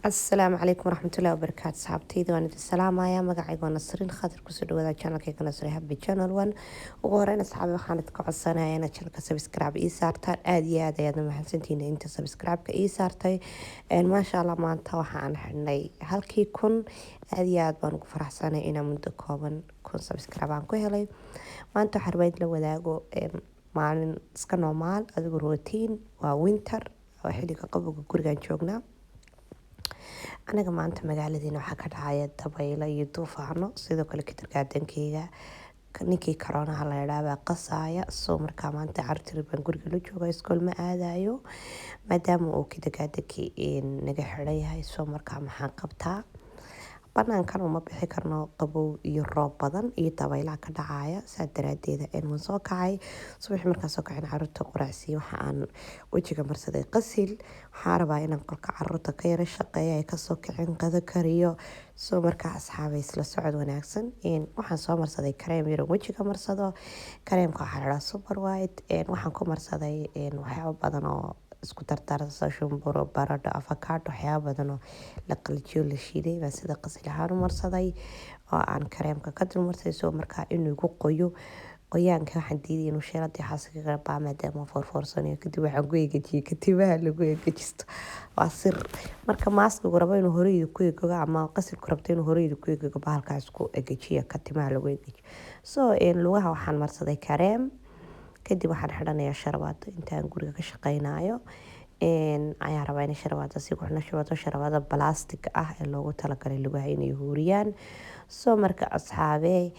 Asalaamu calaykum waraxmatullahi wabarakaatu. Asxaabtayda waan idin salaamayaa. Magacayga waa Nasriin Khadir. Kusoo dhawaada channelkayga Nasri Happy Channel One. Ugu horeyn, asxaabi, waxaan idinka codsanayaa inaad channelka subscribe ii saartaan. Aada iyo aad ayaad mahadsantihiin inta subscribe-ka ii saartay. Maasha Allah, maanta waxaan xidhnay 1,000. Aada iyo aad baan ugu faraxsanay inaan muddo kooban 1000 subscribe aan ku helay. Maanta waxaan rabaa in la wadaago maalin iska normal, adigu routine. Waa winter, waa xilliga qabowga. Gurigaan joognaa anaga. Maanta magaaladiina waxaa ka dhacaya dabaylo iyo duufaano. Sidoo kale kindergartenkeyga ninkii coroonaha la idhaabaa qasaaya. Soo markaa maanta caruurtii baan guriga la jooga, iskool ma aadayo maadaama uu kindergartenkii naga xiran yahay. Soo markaa maxaan qabtaa? Banaankan uma bixi karno, qabow iyo roob badan iyo dabaylaha ka dhacaya. Saa daraadeeda waan soo kacay subaxii. Markaan soo kacin, caruurta quraacsiiye, waxa aan wejiga marsaday qasil. Waxaan rabaa inaan qolka caruurta ka yara shaqeeya, ay kasoo kicin, qado kariyo. Soo markaa, asxaabay, isla socod wanaagsan. Waxaan soo marsaday kareem yar wejiga marsado. Kareemka waxaa la dhahaa Super White. Waxaan ku marsaday waxyaabo badan oo isku dardarsa: shumburo, baradho, avocado, waxyaabo badan oo la qalajiyo, la shiiday baan sida qasil ahaan u marsaday oo aan kareemka ka dul marsaday. Soo markaa inuu igu qoyo qoyaanka waxaan diiday inuu sheeladii xaaska baa, maadaama foorfoorsanayo. Kadib waxaan ku egejiyey katibaha lagu egejisto. Waa sir. Marka maaskigu rabo inuu horeyda ku egogo ama qasilku rabto inuu horeyda ku egogo, bahalkaas ku egejiya, katimaha lagu egejiyo. So lugaha waxaan marsaday kareem. Kadib waxaan xidhanayaa sharabaado. Intaan guriga ka shaqeynayo ayaan rabaa inay sharabaado si ku xidhno, sharabaado, sharabaado plastic ah ee loogu talagalay lugaha inay huuriyaan. Soo marka, asxaabee,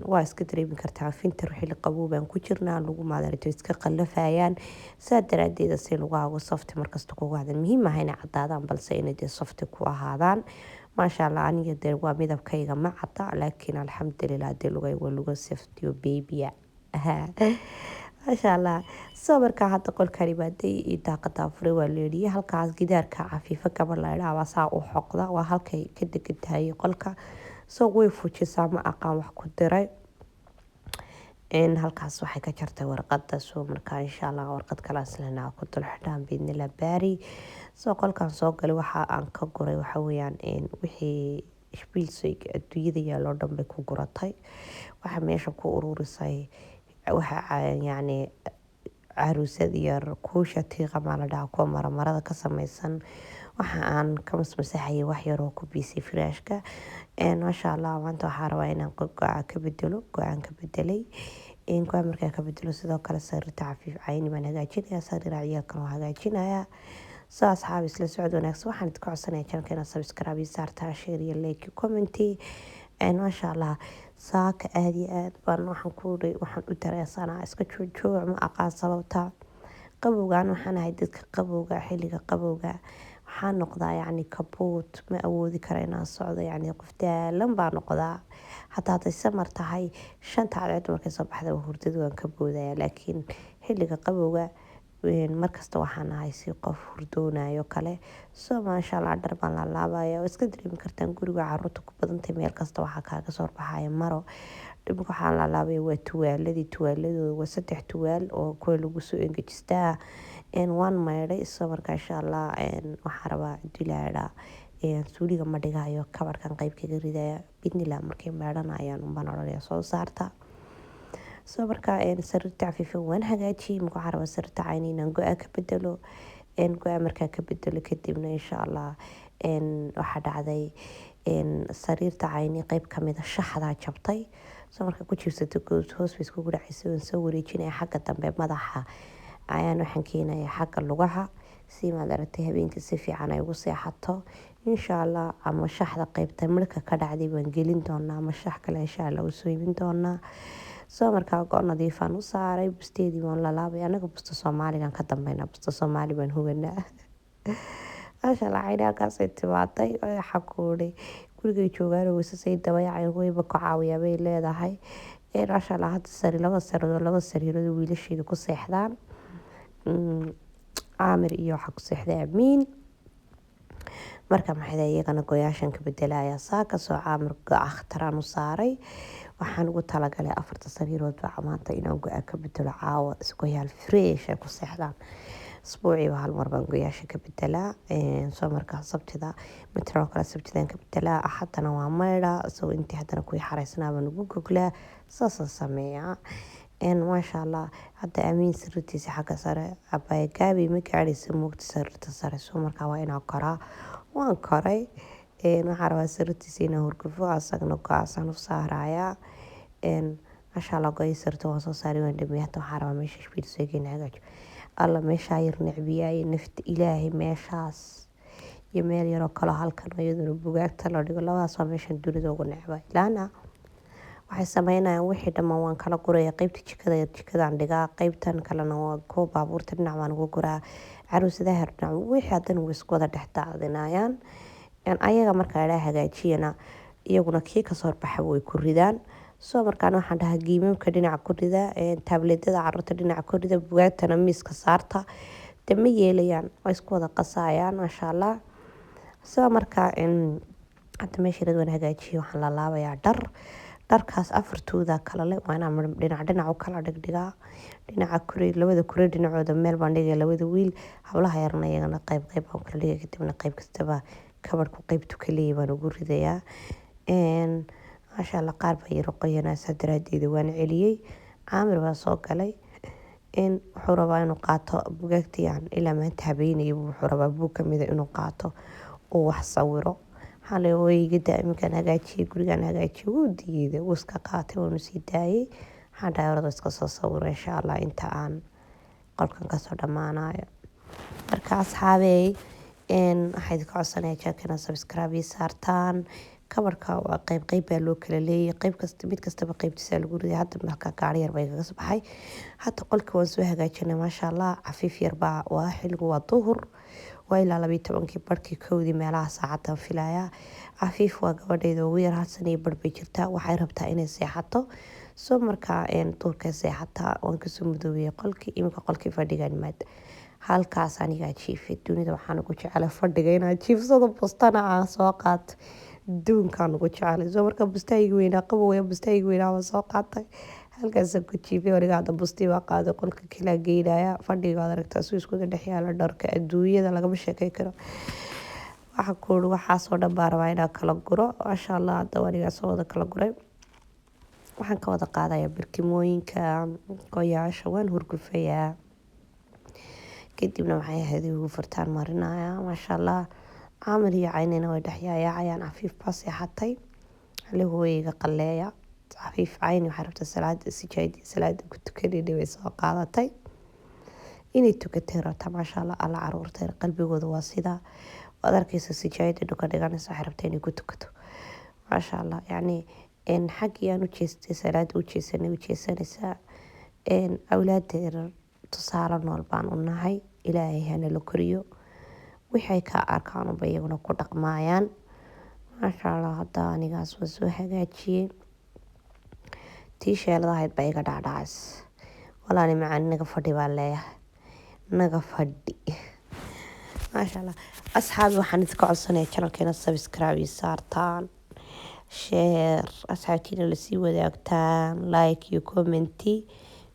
waa iska dareemi kartaa, winter, xilli qabow baan ku jirnaa, lagu maadarito iska qallafayaan. Saa daraadeeda si lugahaagu soft markasta kugu ahaadaan, muhiim ah inay cadaadaan, balse inay dee soft ku ahaadaan. Maasha Allah, aniga dee waa midabkayga ma cadda, laakiin alxamdulilah, dee lugay waa luga soft iyo baby. Maasha Allah. Soo markaa hadda qolkan imaaday iyo daaqadaa furay, waa leedhiyay. Halkaas gidaarka Cafiifo gabadh la idhaa saa u xoqda, waa halkay ka degan tahay qolka. Soo way fujisaa, ma aqaan wax ku diray. Halkaas waxay ka jartay warqada. Soo markaa, insha Allah, warqad kale islanaa ku dul xidhaan biidnillah baari. Soo qolkan soo galay, waxa aan ka guray waxa weeyaan wixii Spielzeug adduunyada yaaloo dhan bay ku guratay. Waxa meesha ku ururisay waxa yacni caruusad yar kuusha tiiqa maa la dhahaa, kuwa maramarada ka sameysan. Waxa aan ka masmasaxayay wax yar oo ku biisay firaashka. Maasha Allah, maanta waxaa rabaa inaan go-a ka bedelo. Go-aan ka bedelay, go-aan markaa ka bedelo. Sidoo kale sariirta Cafiif Cayni baan hagaajinayaa, sariira ciyaalkan waa hagaajinayaa. Soo asxaab, isla socod wanaagsan. Waxaan idinka codsanaya channelka inaad subscribe ii saartaa, share iyo like, comment. Maasha Allah, saaka aada iyo aad baan waxaan ku waxaan u dareensanaa iska joojooc, ma aqaan sababta. Qabowgan waxaan ahay dadka qabowga, xilliga qabowga waxaan noqdaa yacni kabuut, ma awoodi kara inaan socdo, yacni qof daalan baa noqdaa. Hataa hadday summer tahay, 5ta cadceed markay soo baxda hurdada waan ka boodaya, laakiin xilliga qabowga markasta waxaan ahay si qof hurdoonayo kale. Soo maasha Allah, dhar baan laalaabaya. Waa iska dareemi kartaan, guriga caruurta ku badantay, meel kasta waxaa kaaga soo baxaya maro. Dhibka waxaan laalaabaya waa tuwaaladii. Tuwaaladooda waa saddex tuwaal oo kuwa lagu soo engejistaa. Waan maydhay. Soo marka, insha Allah, waxaan rabaa dilaadha suuliga ma dhigayo, kabarkan qeyb kaga ridaya bidnila. Markay meedhanayaan unbaan odhanaya soo saarta. Soo marka sariirta Cafiifa waan hagaajiyey. Marka waxaan rabaa sariirta Cayni inaan go-a ka bedelo. Go-a markaa ka bedelo kadibna, insha Allah, waxaa dhacday sariirta Cayni qeyb kamid a shaxdaa jabtay. Soo marka ku jiibsato good hoos bay iskugu dhacaysay. Waan soo wareejinaya xagga dambe, madaxa ayaan waxaan keenaya xagga lugaha, si maad aragtay habeenkii si fiican ay ugu seexato, insha Allah. Ama shaxda qeybta midhka ka dhacday baan gelin doonaa, ama shax kale, insha Allah, usoo iibin doonaa. Soo markaa go nadiifaan u saaray, busteedii waan lalaabay. Anaga busta Soomaaligan ka dambeynaa, busta Soomaali baan huganaa. Maasha Allah, Cayni halkaasay timaaday. Waxaa ku uri gurigay joogaan weysasay dabayacay, wayba ku caawiyaa bay leedahay. Maasha Allah, hadda sari laba sariirood, laba sariirood wiilasheeda ku seexdaan. Caamir iyo waxaa ku seexday Amiin. Marka maxay iyagana goyaashan ka bedelaya saaka. Soo Caamir go-a khataraan u saaray. Waxaan ugu talagalay afarta sariirood baa maanta inaan go-a ka bedelo caawa, goyaal fresh ay ku seexdaan. Isbuuciiba hal mar baan goyaasha ka bedelaa. Soo markaa Sabtida matalan oo kale Sabtidaan ka bedelaa, Axadana waa maydhaa. Soo intii haddana kuwii xareysnaa baan ugu goglaa, saasaan sameeyaa. Maasha Allah, hadda Amiin sariirtiisa xagga sare abaya Gaabi ma gaadhaysa moogta sariirta sare. Soo markaa waa inaan koraa, waan koray. Waxaan rabaa sariirtiisa inaan hurgufo, asagna go-aasaan u saarayaa. Maasha Allah, go-ay sariirta waan soo saaray, waan dhameeyay. Hadda waxaan rabaa meesha Spielzeug in hagaajo. Alla meeshaa yar necbiyaay nafta Ilaahay, meeshaas iyo meel yaroo kaloo halkan oo iyaduna bugaagta la dhigo, labadaas waa meeshan dunida ugu necbay. Laana waxay sameynayaan wixii dhammaan waan kala guraya. Qeybta jikada yar jikadaan dhigaa, qeybtan kalena waa kuwa baabuurta dhinac baan ugu guraa, caruusadaha dhinac, wixii haddana way isku wada dhex daadinayaan. Ayaga markaa idhaa hagaajiyana, iyaguna kii kasoo horbaxa way ku ridaan. Soo markaan waxaan dhahaa giimamka dhinaca ku rida, tabletyada caruurta dhinaca ku rida, bugaagtana miiska saarta. De ma yeelayaan, waa isku wada qasayaan. Maasha Allah. Soo markaa hadda meesha yarad waan hagaajiyay. Waxaan laalaabayaa dhar, dharkaas afartooda kala le waa inaan dhinac dhinac u kala dhigdhigaa. Dhinaca kure, labada kure dhinacooda meel baan dhigaya labada wiil, hablaha yarna iyagana qayb qayb baan kala dhigaya. Kadibna qayb kastaba kabadhku qaybtu ka leeyahay baan ugu ridayaa. Maasha Allah, qaar baa yaro qoyanaa, saa daraadeeda waan celiyey. Caamir baa soo galay, wuxuu rabaa inuu qaato bugaagtii aan ilaa maanta habeynayay. Wuxuu rabaa buug kamida inuu qaato uu wax sawiro. Xalay hooyigada iminkaan hagaajiyay gurigaan hagaajiyay, wuu diiday, wuu iska qaatay, waanu sii daayay. Waxaan dhahay orada iska soo sawiro insha Allah inta aan qolkan kasoo dhammaanayo. Marka asxaabey, waxaa idinka codsanaya channelkana subscribe ii saartaan. Kabarka waa qeyb qeyb baa loo kala leeyahay, qeyb kasta mid kastaba qeybtiisa lagu riday. Hadda marka gaari yar baa igaga soo baxay. Hadda qolka waan soo hagaajinay, maasha Allah. Cafiif yar baa waa, xilligu waa duhur, waa ilaa 12-kii barhkii, 1-dii meelaha saacadan filaya. Cafiif waa gabadhayda ugu yar, hal sana iyo barh bay jirtaa. Waxay rabtaa inay seexato, soo markaa duhurkay seexataa. Waan kasoo madoobiyey qolkii, iminka qolkii fadhigaan maad halkaas anigaa jiifay. Dunida waxaan ugu jecelay fadhiga inaan jiifsado, bustana aan soo qaato, duunkaan ugu jecelay. Soo markaa bustahayga weynaa qabowaya, bustahayga weynaa waan soo qaatay, halkaasaan ku jiifay aniga. Hadda bustii baa qaaday, qolka kalaa geynaya. Fadhiga waad aragtaa suu iskuga dhex yaalo dharka adduunyada, lagama sheekey karo. Waxaa ku uri waxaasoo dhan baa rabaa inaan kala guro. Maasha Allah, hadda anigaa soo wada kala guray. Waxaan ka wada qaadayaa barkimooyinka, goyaasha waan hurgufayaa, kadibna waxay ahayd ugu furtaan marinaya. Maasha Allah, Caamir iyo Caynina way dhex yaayacayaan. Cafiif baa seexatay, ali hooyayga qalleeya. Cafiif Cayni waxay rabtaa salaada sijaayadii salaada ku tukanayna way soo qaadatay, inay tukatay rabtaa. Maasha Allah, alla caruurta qalbigooda waa sidaa, waad arkaysa sijaayada dhuka dhiganaysa, waxay rabtaa inay ku tukato. Maasha Allah, yacni xaggii aan u jeestay salaada u jeesanay u jeesanaysaa. Awlaada yaryar tusaale nool baan u nahay, Ilaahay hana la koriyo, wixii ka arkaan unba iyaguna ku dhaqmaayaan. Maasha Allah, hadda anigaas waa soo hagaajiyey. Tii sheelada ahayd baa iga dhacdhacays. Walaali macaan, naga fadhi baan leeyahay, naga fadhi. Maasha Allah, asxaabi, waxaan idinka codsanaya channelkeena subscribe ii saartaan, share asxaabtiina lasii wadaagtaan, like iyo comment.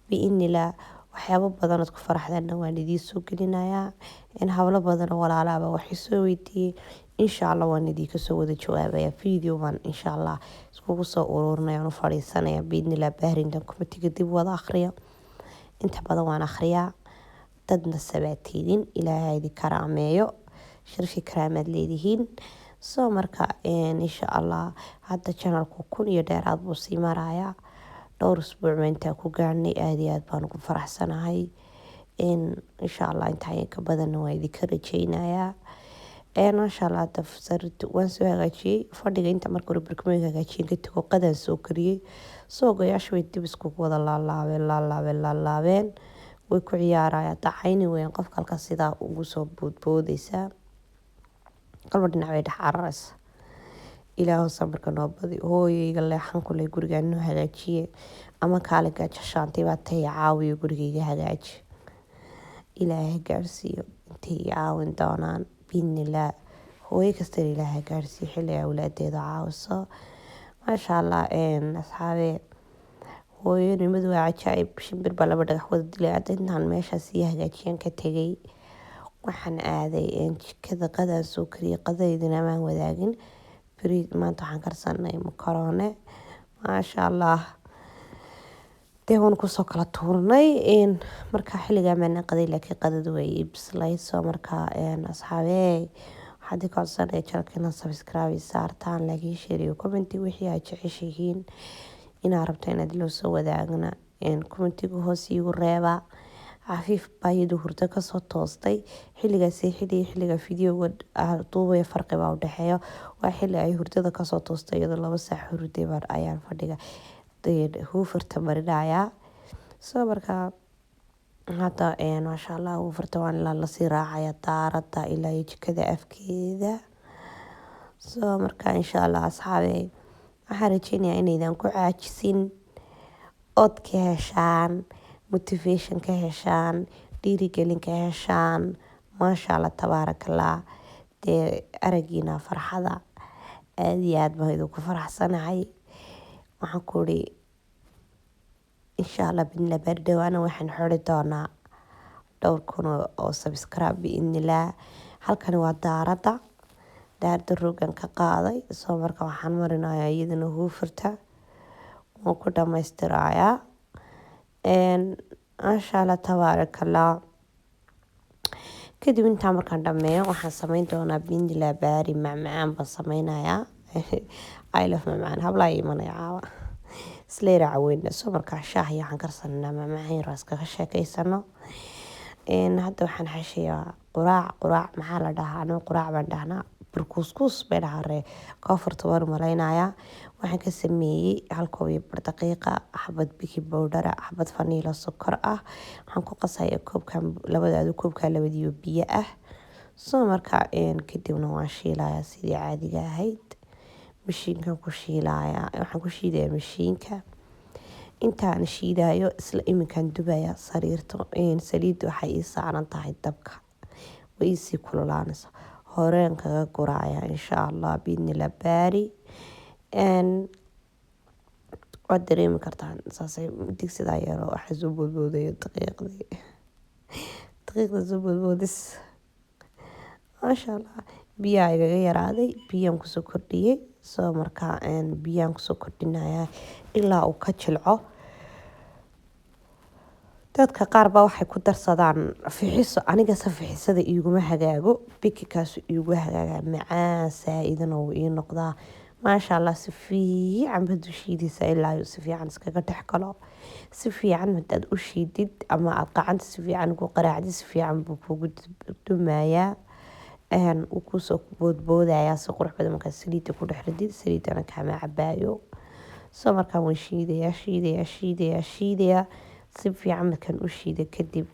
Biidnillah waxyaabo badan ood ku faraxdeenna waan idiin soo gelinayaa. In hablo badan oo walaalaaba waxay soo weydiiyey, insha Allah waan idinka soo wada jawaabaya. Video baan insha Allah iskugu soo ururinaya, u fadhiisanaya biidnillah bahrintan commentiga dib wada akhriya. Inta badan waan akhriyaa. Dadna sabaatiidin, Ilaahay idin karaameeyo, sharfi karaamaad leedihiin. Soo marka insha Allah hadda channelku 1000 iyo dheeraad buu sii marayaa. Dhowr usbuuc baa intaa ku gaarnay, aada iyo aad baan ugu faraxsanahay. Insha Allah intaa ka badanna waa idinka rajeynayaa. Maasha Allah, hadda sariirta waan soo hagaajiyey. Fadhiga inta marka hore barkimooyinka hagaajiyeen ka tago, qadaan soo kariyey. Soo goyaasha way dib iskugu wada laalaabeen, laalaabeen, laalaabeen, way ku ciyaarayaan. Dacayni weyn qofka halkaas sidaa ugu soo boodboodeysaa, qalba dhinac bay dhex cararaysa. Ilaahu samirka noo badi. Hooyayga leexan kuley, gurigaan noo hagaajiye, ama kaale gaajo shaantay baa tahay, caawiyo gurigayga hagaaji. Ilaahay gaarsiiyo intay i caawin doonaan biidnillaah. Hooyo kastana Ilaahay gaarsiiyo xilli ay awlaadeeda caawiso. Maasha Allah, asxaabe, hooyonimadu waa cajaa'ib. Shimbir baa laba dhagax wada dilay. Hadda intaan meeshaas sii hagaajiyaan ka tegay. Waxaan aaday jikada, qadaan soo kariyay. Qadaydina maan wadaagin. Beri maanta waxaan karsanay makaroone, maasha Allah. Dee waan kusoo kala tuurnay. Marka xilligaa maana qaday, laakiin qadadu way ii bislayd. Soo markaa asxaabey, waxaad ka codsanaya channelka inaad subscribe saartaan, laakiin share iyo comment wixii aad jeceshihiin inaad rabto inaad loo soo wadaagna commentiga hoos iigu reeba. Cafiif baa iyadu hurdo kasoo toostay xilligaasi. Xilliga videoga duubaya farqi baa udhexeeya. Waa xilli ay hurdada kasoo toostay, iyadoo 2 saac hurday baan ayaan fadhiga huufarta marinayaa. Soo markaa hadda, maasha Allah, huufarta waan ilaa lasii raacaya daarada ilaa iyo jikada afkeeda. Soo markaa insha Allah, asxaabey, waxaan rajeynayaa inaydan ku caajisin ood ka heshaan motivation, ka heshaan dhiirigelin, ka heshaan, maasha Allah, tabaarakallah. Dee aragiina farxada, aada iyo aad baan idinku faraxsanahay. Waxaan ku uri, insha Allah, bidnillah bari, dhawaana waxaan xori doonaa dhowr kun oo subscribe, biidnillah. Halkani waa daarada, daarada roogan ka qaaday. Soo marka waxaan marinayaa iyadana huufurta, waan ku dhamaystirayaa, maasha Allah, tabaarakallah. Kadib intaa markaan dhameeyo, waxaan sameyn doonaa, biidnillah baari, macmacaan baan sameynayaa. I love macmacaan. Hablaa imanaya caawa, isleera caweyna. Soo markaa shaah iyo waxaan karsananaa macmacaan yar, iskaga sheekeysano. Hadda waxaan xashayaa quraac. Quraac maxaa la dhahaa? Anigu quraac baan dhahnaa, burkuuskuus bay dhahaa ree koonfurta, waan malaynayaa. Waxaan ka sameeyey hal koob iyo bar daqiiqa, xabad baking powder, xabad vanilla, sokor ah. Waxaan ku qasaya koobkan labadaadu, koobka labadiiba biyo ah. Soo marka kadibna waan shiilayaa sidii caadiga ahayd. Mashiinkan ku shiilaya, waxaan ku shiidayaa mashiinka. Intaan shiidayo isla iminkaan dubaya sariirta. Saliidda waxay ii saaran tahay dabka, way iisii kululaanaysa, horeen kaga guraya, insha Allah, biidnillah baari. Waad dareemi kartaan saasay digsidaa yaro waxaa soo boodboodayo daqiiqdii, daqiiqda soo boodboodis, maasha Allah. Biyaha igaga yaraaday, biyaan kusoo kordhiyey. Soo markaa biyaan kusoo kordhinayaa ilaa uu ka jilco. Dadka qaar baa waxay ku darsadaan fixiso. Anigase fixisada iiguma hagaago, bikikaasu iigu hagaagaa, macaan saa-idana wuu ii noqdaa, maasha Allah. Si fiican baad u shiidaysaa ilaa si fiican iskaga dhex galo. Si fiican hadaad u shiidid ama aad gacanta si fiican ugu qaraacdid, si fiican buu kugu dumayaa, wuu kusoo boodboodayaa si qurux badan. Markaad saliidda ku dhex ridid, saliidana kaama cabaayo. Soo markaan waan shiidayaa, shiidayaa, shiidayaa, shiidayaa. Si fiican markaan u shiido kadib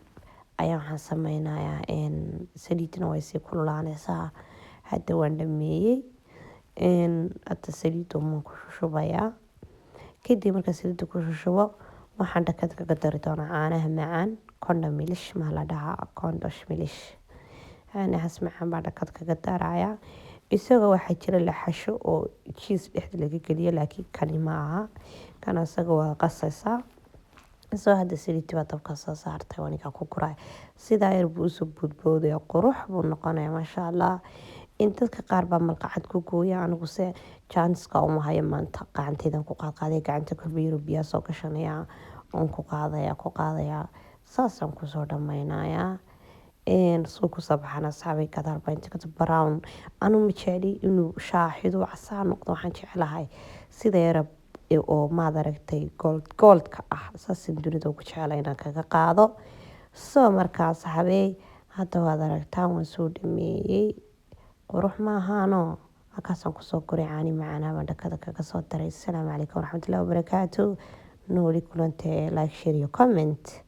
ayaa waxaan sameynayaa, saliidna way sii kululaanaysaa. Hadda waan dhameeyey, hadda saliidda waan ku shushubayaa. Kadib markaan saliidda ku shushubo, waxaan dhakad kaga dari doonaa caanaha macaan, Kondormilch maa la dhahaa, Kondormilch, caanahaas macaan baa dhakad kaga darayaa. Isaga waxaa jira la xasho oo cheese dhexda laga geliyo, laakiin kani ma aha kan, isaga waa qasaysaa. Soo hadda saliidii baa dabka soo saartay, wanigaa ku guraya. Sidaa yar buu usoo boodboodaya, qurux buu noqonaya, maasha Allah. In dadka qaar baa malqacad ku gooya, anigu se jaaniska uma hayo maanta. Gacantaydan ku qaadqaaday, gacanta kabiiro biyaa soo gashanaya, oon ku qaadaya, ku qaadaya, saasaan kusoo dhameynayaa. Suu kusoo baxana, asxaabay, gadaal baa inta ka brown. Anu ma jecli inuu shaaxidu casaan noqdo, waxaan jeclahay sida yara oo maad aragtay gold goldka ah, saasaan dunida ugu jeclay inaan kaga qaado. Soo markaa asxaabey, hadda waad aragtaan, waan soo dhameeyey. Qurux maahaano? Halkaasaan kusoo guray, caani macaanaa baan dhakada kaga soo daray. Asalaamu calaykum waraxmatullahi wabarakaatu. Nooli kulantee. Like, share iyo comment.